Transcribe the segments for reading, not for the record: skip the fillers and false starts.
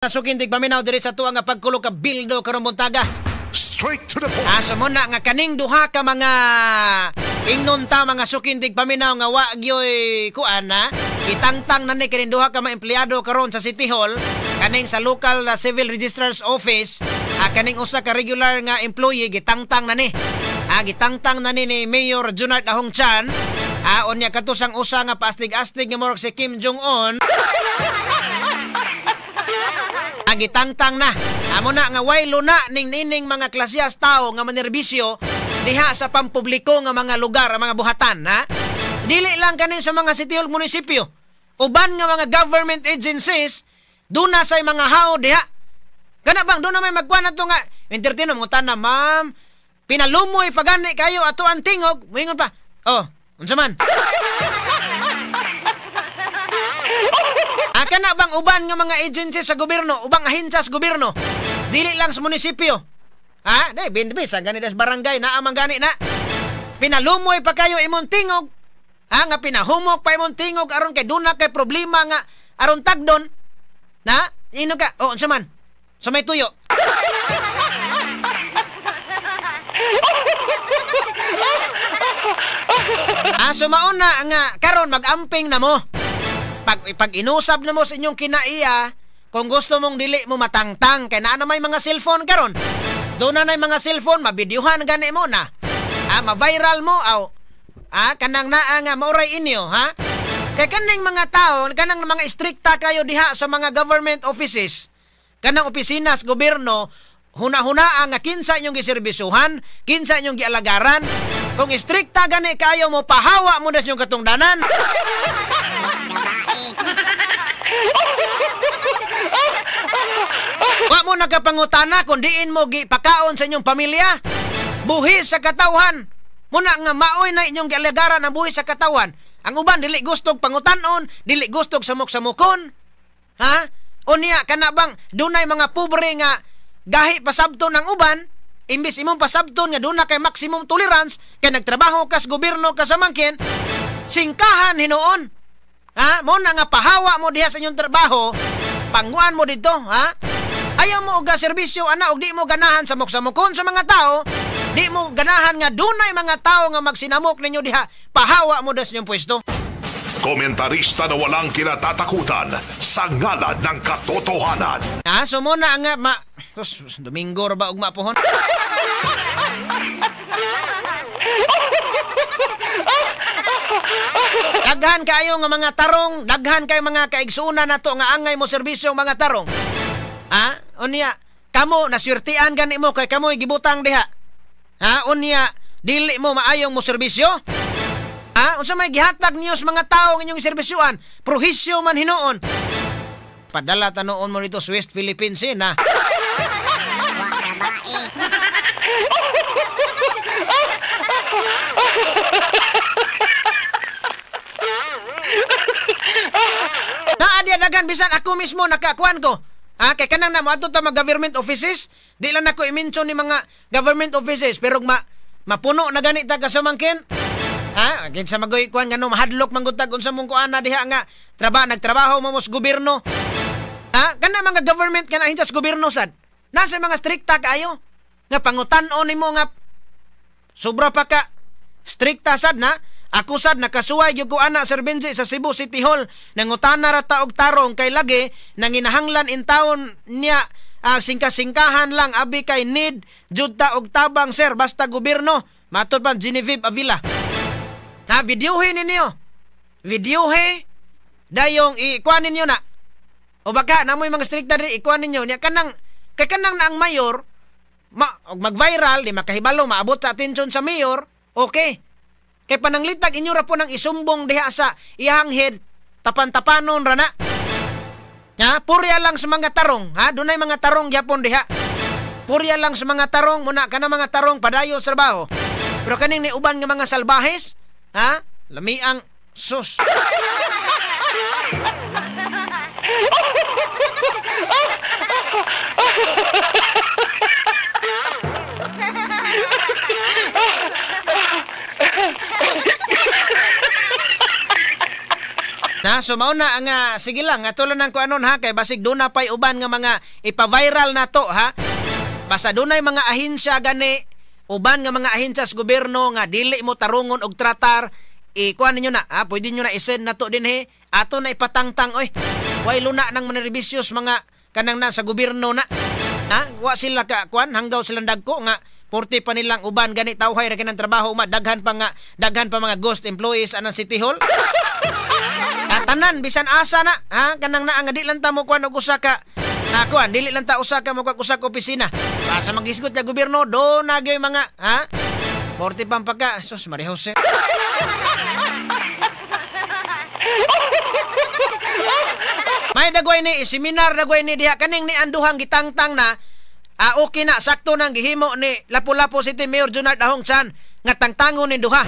Sukindig paminaw diri sa tuwa nga pagkulo ka bildo karong buntaga. Straight to the point. Aso mo na nga kaning duha ka mga ingnon ta mga sukindig paminaw nga wa gyoy kuan na itangtang na ni kaning duha ka mga empleyado karon sa City Hall, kaning sa local Civil Registrar's Office, kaning usa ka regular nga employee gitangtang na ni. Gitangtang na ni ni Mayor Junard Ahong Chan. Unya katusang usa nga paastig-astig nga murag si Kim Jong Un. Gitangtang na. Amo na nga way luna ning nining mga klasiyas tao nga manerbisyo diha sa pampubliko nga mga lugar, mga buhatan, ha? Dili lang kanin sa mga city hall, munisipyo. Uban nga mga government agencies duna say mga how diha. Kana bang duna may magkuan nato nga entertainer mo tanan, ma'am. Pinalumoy pagani kayo ato ang tingog, moingon pa. Oh, unsa man? Kana bang uban nga mga agency sa gobyerno, ubang ahensya sa gobyerno, dili lang sa munisipyo. Ha? Di, binbis, ang ganit sa barangay, naamang gani na. Pinalumoy pa kayo imong tingog. Ha? Nga pinahumok pa imong tingog, aron kay duna kay problema nga, aron tagdon. Na? Ino ka? O, unsa man? Sa may tuyo. So mauna nga, karon mag-amping na mo. Pag inusab na mo sa inyong kinaiya, kung gusto mong dili mo matangtang, kay naa na may mga cellphone karon. Doon na may mga cellphone, mabidyuhan gani mo na. Ma-viral mo, aw. Kanang naa nga mauray inyo, ha? Kay kaning mga tao, kanang mga istrikta kayo diha sa mga government offices, kanang opisina sa gobyerno, huna-hunaa nga kinsa inyong giserbisuhan, kinsa inyong gialagaran. Kung istrikta gani kayo mo, pahawa mo na sa inyong katungdanan. Wa mo nakapangutana kung diin mo gipakaon sa inyong pamilya. Buhi sa katawhan. Muna nga maoy na inyong gialagaran ang buhi sa katawan. Ang uban dili gustog pangutanon, dili gustog samok-samokon. Ha? Unya kana bang dunay mga pobre nga gahi pasabton ang uban, imbis imong pasabton nga duna kay maximum tolerance kay nagtrabaho kas gobyerno ka sa mangkin, singkahan hinuon. Ha? Mo na nga pahawa mo diha sa inyong trabaho, panguan mo dito, ha? Ayaw mo og serbisyo ana og di mo ganahan samok-samokon sa mga tao, di mo ganahan nga dunay mga tao nga magsinamok ninyo diha, pahawa mo das inyong pwesto. Komentarista na walang kinatatakutan sa ngalan ng katotohanan. Ha, so muna nga ma Domingo ra ba ugma pohon? Daghan kayo nga mga tarong, daghan kayo mga kaigsuuna nato nga angay mo serbisyo mga tarong. Ha? Unya, kamo naswertian gani mo kay kamoy gibutang diha. Ha? Unya, dili mo maayong mo serbisyo? Ha? Unsa may gihatag niyo sa mga tao ng inyong serbisyuan? Prohisyo man hinuon. Padala tanuon mo dito sa West Philippines eh, na. Naadya dagan bisan ako mismo nakakuan ko. Ha, kay kanang na moadto ta mga government offices, di lang nako i-mention ni mga government offices pero mapuno na gani ta kasamangkin. Ha, kinsa magoy kuan ngano mahadlok man gud tag unsa mong kuan na diha nga trabaho nagtrabaho mo sa gobyerno. Ha, kana mga government kana hinta sa gobyerno sad. Nasa mga strikta kaayo nga pangutan-on nimo nga sobra pa ka strikta sad na. Ako sad nakasuway gyud ko ana Sir Benji sa Cebu City Hall nangutana ra ta og tarong kay lagi nanginahanglan in taon niya singka-singkahan lang abi kay need jud ta og tabang sir basta gobyerno matud pa Genevieve Avila. Ha, videohe ninyo. Videohe dayong ikuan ninyo na. O baka namoy mga strikta diri ikuan ninyo niya kanang kay kanang na ang mayor mag-viral di makahibalo maabot sa atensyon sa mayor, okay. Kay pananglitag inyo ra po nang isumbong diha sa iyang head, tapan-tapanon ra na. Ha, purya lang sa mga tarong, ha, dunay mga tarong gyapon diha. Purya lang sa mga tarong, muna kana mga tarong padayon sa trabaho. Pero kaning ni uban nga mga salbahes, ha, lamiang sus. Na, Ha, so mao na nga sige lang ato lang nang kuanon ha, kay basig duna pay uban nga mga ipa-viral nato ha. Basta dunay mga ahensya gani, uban nga mga ahensya sa gobyerno nga dili mo tarungon og tratar, ikuan ninyo na ha, pwede nyo na i-send nato dinhi, ato na ipatangtang oy. Way luna nang manirbisyos mga kanang na sa gobyerno na. Ha, wa sila ka kuan, hanggaw silang dagko nga porte pa nilang uban gani tawhay ra kinang trabaho ma, daghan pa nga, daghan pa mga ghost employees anang City Hall. Tanan bisan asa na ha, kanang naa nga di lang ta mo kuan og usa ka ha, kuan dili lang ta usa ka mo usa ka opisina. Basta magisgot ka gobyerno do na gyud mga ha. Porte pang pagka sus Maria Jose. May dagway ni seminar dagway ni diha kaning ni anduhang gitangtang na okay na sakto nang gihimo ni Lapu-Lapu City Mayor Junard Ahong Chan nga tangtangon ni duha.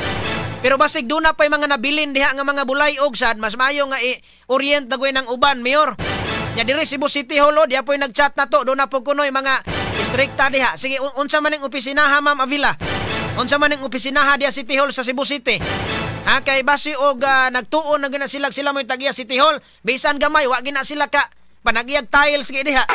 Pero basig duna pay mga nabilin diha nga mga bulay og sad mas maayo nga i-orient dagway ng uban mayor. Nya diri Cebu City Hall o, diha po'y nag-chat na to, doon na po kunoy mga istrikta diha. Sige, unsa man ning opisinaha Ma'am Avila? Unsa man ning opisinaha diha City Hall sa Cebu City? Ha, kay basi og nagtuon na gina sila sila mo'y tagiya City Hall, bisan gamay wa gina sila ka panagiyag tiles gi diha.